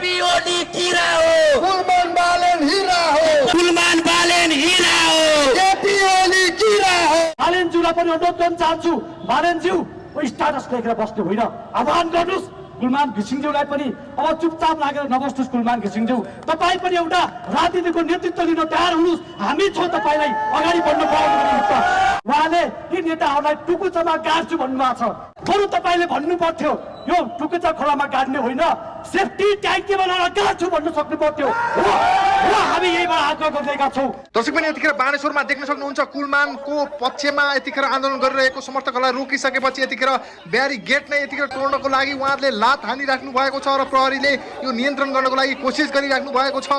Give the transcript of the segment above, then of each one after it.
JP Oli कीरा हो, कुलमान बालेन हीरा हो, कुलमान बालेन हीरा हो, जेपी ओली कीरा हो। बालेनज्यूलाई पनि अनुरोध गर्न चाहन्छु, बालेनज्यू स्टाटस लेखेर बस्नु होइन, आह्वान गर्नुहोस्। कुलमान घिसिङज्यूलाई पनि अब चुपचाप लागेर नबस्नुहोस्। कुलमान घिसिङज्यू, तपाईँ पनि एउटा राजनीतिको नेतृत्व लिन तयार हुनुहोस्। हामी छौँ तपाईँलाई अगाडि बढ्नु पाउनुको निमित्त। उहाँले यी नेताहरूलाई टुकुचमा गाड्छु भन्नुभएको छ। बरु तपाईँले भन्नु पर्थ्यो यो टुकुचा खोलामा गाड्ने होइन, सेफ्टी ट्याङ्की बनाएर गाड्छु भन्नु सक्नु पर्थ्यो। हामी यहीबाट आग्रह गर्दैका छौँ। दर्शक पनि यतिखेर बानेश्वरमा देख्न सक्नुहुन्छ कुलमानको पक्षमा यतिखेर आन्दोलन गरिरहेको समर्थकहरूलाई रोकिसकेपछि यतिखेर ब्यारिगेट नै यतिखेर तोड्नको लागि उहाँहरूले लात हानिराख्नु भएको छ र प्रहरीले यो नियन्त्रण गर्नको लागि कोसिस गरिराख्नु भएको छ।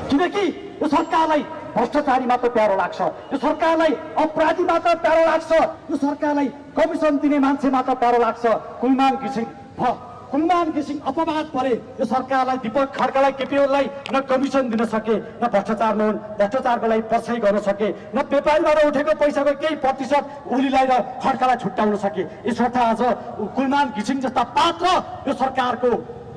किनकि यो सरकारलाई भ्रष्टाचारी मात्र प्यारो लाग्छ, यो सरकारलाई अपराधी मात्र प्यारो लाग्छ, यो सरकारलाई कमिसन दिने मान्छे मात्र प्यारो लाग्छ। कुलमान घिसिङ अपवाद परे। यो सरकारलाई दीपक खड्कालाई केपी ओलीलाई न कमिसन दिन सके, न भ्रष्टाचारको लागि पर्साइ गर्न सके, न व्यापारीबाट उठेको पैसाको केही प्रतिशत ओलीलाई र खड्कालाई छुट्याउन सके। यसर्थ आज कुलमान घिसिङ जस्ता पात्र यो सरकारको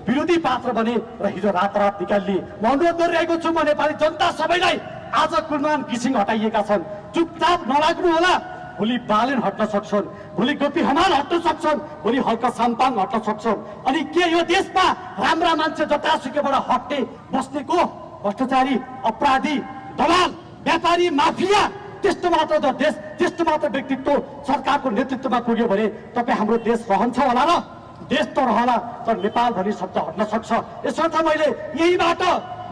विरोधी पात्र बने र हिजो रातारात निकालिए। म अनुरोध गरिरहेको छु म नेपाली जनता सबैलाई, आज कुलमान घिसिङ हटाइएका छन्, चुपचाप नलाग्नु होला। भोलि बालेन हट्न सक्छन्, भोलि गोपी हमाल हट्न सक्छन्, भोलि हल्का साम्पाङ हट्न सक्छन्। अनि के यो देशमा राम्रा मान्छे जतासुकैबाट हट्ने बस्नेको भ्रष्टाचारी अपराधी दलाल व्यापारी माफिया त्यस्तो मात्र देश, त्यस्तो मात्र व्यक्तित्व सरकारको नेतृत्वमा पुग्यो भने तपाईँ हाम्रो देश रहन्छ होला र? देश त रहला, तर नेपाल भन्ने शब्द हट्न सक्छ। यसर्थ मैले यहीबाट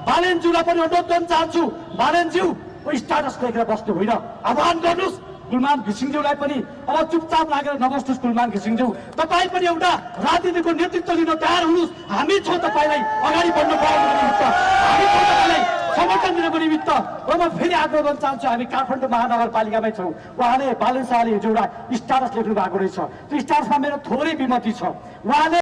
बालेनज्यूलाई पनि अनुरोध गर्न चाहन्छु, बालेनज्यू स्टाटस लेखेर बस्नु होइन, आह्वान गर्नुहोस्। कुलमान घिसिङज्यूलाई पनि अब चुपचाप लागेर नबस्नुहोस्। कुलमान घिसिङज्यू, तपाईँ पनि एउटा राजनीतिको नेतृत्व लिन तयार हुनुहोस्। हामी छौँ तपाईँलाई अगाडि बढ्नु पाउनुको निमित्त, हामी छौँ तपाईँलाई समर्थन दिनको निमित्त। र म फेरि आग्रह गर्न चाहन्छु, हामी काठमाडौँ महानगरपालिकामै छौँ। उहाँले बालेन शाहले हिजो एउटा स्टाटस लेख्नु भएको रहेछ, त्यो स्टाटसमा मेरो थोरै विमति छ। उहाँले